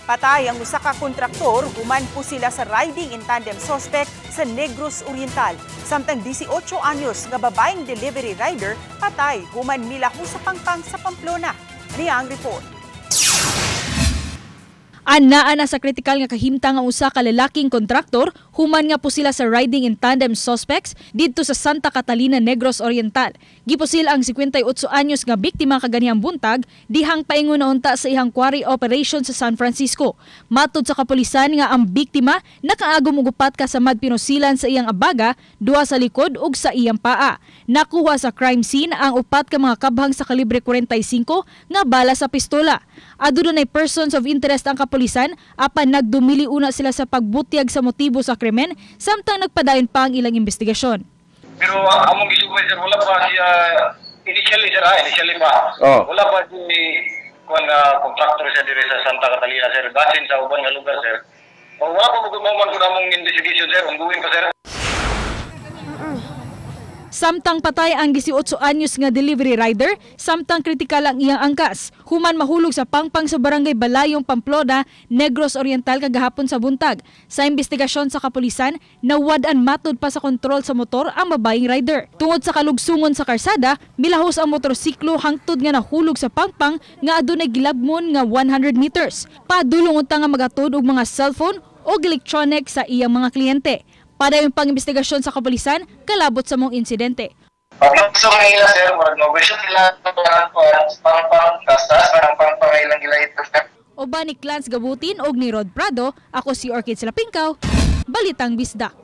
Patay ang usa ka kontraktor human pusila sa riding in tandem suspect sa Negros Oriental. Samtang 18 anyos nga babaeng delivery rider patay human milaho sa pangpang sa Pamplona. Niya ang report. Anaa na sa kritikal nga kahimtang ang usa ka lalaking kontraktor human nga pusila sa riding in tandem suspects didto sa Santa Catalina, Negros Oriental. Gipusil ang 58 anyos nga biktima kaganihang buntag dihang paingon na unta sa ihang quarry operation sa San Francisco. Matod sa kapulisan nga ang biktima nakaagom og upat ka samad pinusilan sa iyang abaga, duha sa likod ug sa iyang paa. Nakuha sa crime scene ang upat ka mga kabhang sa kalibre 45 nga bala sa pistola. Adunay persons of interest ang kapulisan apan nagdumili una sila sa pagbutyag sa motibo sa krimen samtang nagpadayon pa ang ilang investigasyon. Pero among gisugmay, sir, wala pa siya initially, sir, initially pa. Wala pa si kuan nga contractor siya diri sa Santa Catalina, sir. Basin sa uban nga lugar, sir. O, wala pa mo man kun among investigation, sir, ongoing pa, sir. Samtang patay ang 18 anyos nga delivery rider, samtang kritikal ang iyang angkas human mahulog sa pangpang sa Barangay Balayong, Pamplona, Negros Oriental kagahapon sa buntag. Sa investigasyon sa kapulisan, nawad-an matod pa sa kontrol sa motor ang babaeng rider. Tungod sa kalugsungon sa karsada, milahos ang motorsiklo hangtod nga nahulog sa pangpang nga adunay gilabmon nga 100 meters. Padulong unta nga magatod og mga cellphone o electronic sa iyang mga kliyente. Padayon pang investigasyon sa kapulisan kalabot sa mong insidente. Paglusong nila, sir, murag mo-shoot nila parang pang pang tas parang pang pang ilang ila ito, sir. Uban ni Clans Gabutin og ni Rod Prado, ako si Orchid Silapingkaw, Balitang Bisdak.